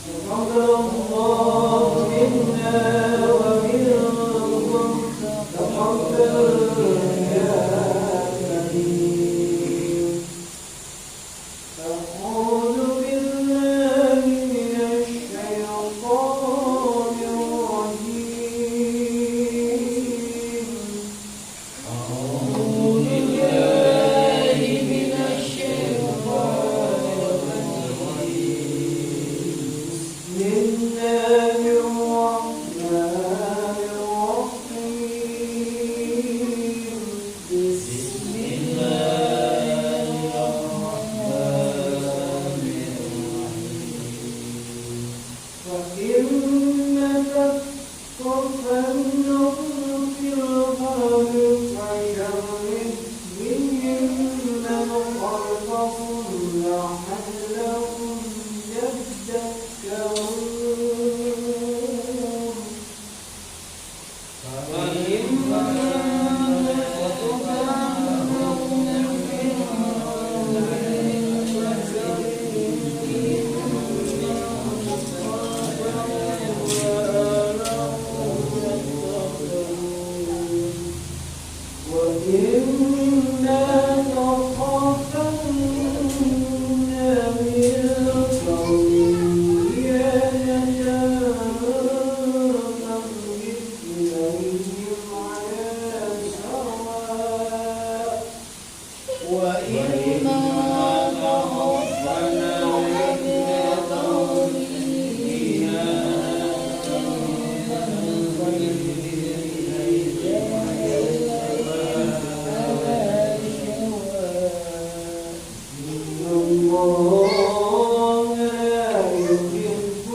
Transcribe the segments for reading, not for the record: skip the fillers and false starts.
تقبل الله منا ومنكم، تقبل يا كريم. أعوذ بالله من الشيطان الرجيم. أعوذ بالله من الشيطان الرجيم. بسم الله الرحمن الرحيم. بسم الله الرحمن الرحيم. وإما تثقفنهم في الحرب فشرد بهم من خلفهم لعلهم يذكرون. فإما تثقفنهم في الحرب فشرد بهم من خلفهم لعلهم يتقون. وإما تخافن من قوم خيانة فانبذ إليهم على سواء. وإما تخافن من قوم خيانة فانبذ إليهم على سواء. إن الله لا يحب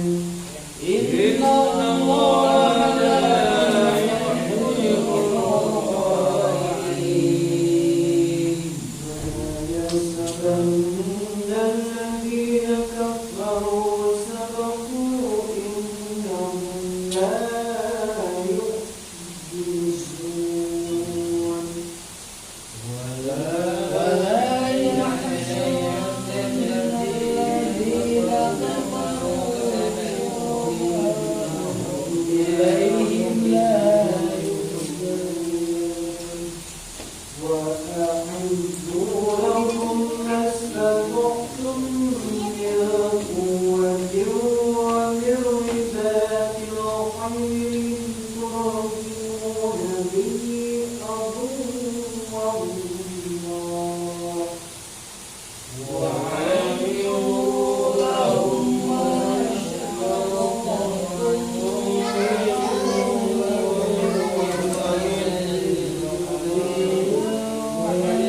الخائنين. إن الله لا يحب الخائنين. ولا يحسبن الذين كفروا سبقوا إنهم لا يعجزون. ولا يحسبن الذين كفروا إليهم لا يحشرون. وأعدوا لهم ما استطعتم من قوة ومن رباط الخيل ترهبون به عدو الله وأعدوا لهم ما استطعتم من قوة ومن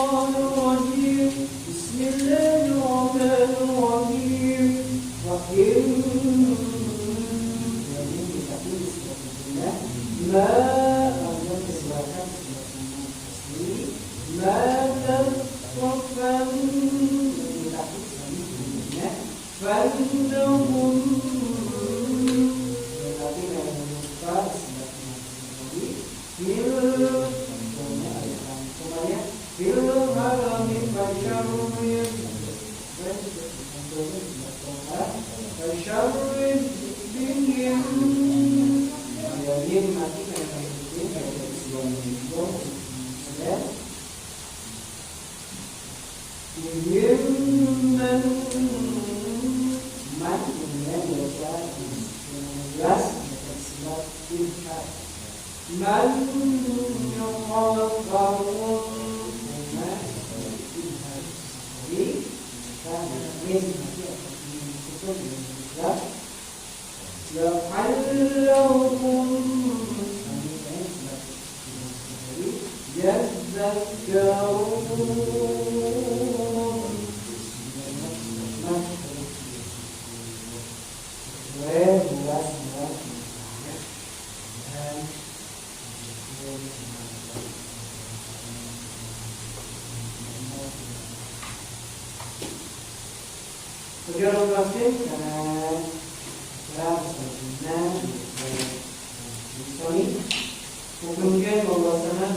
الشيطان الرجيم. بسم الله الرحمن الرحيم. وإن ما ما تثقفن فإنهم في الهرم فشرد بهم. من خلقهم لعلهم يذكرون. Mungkin bahwasanya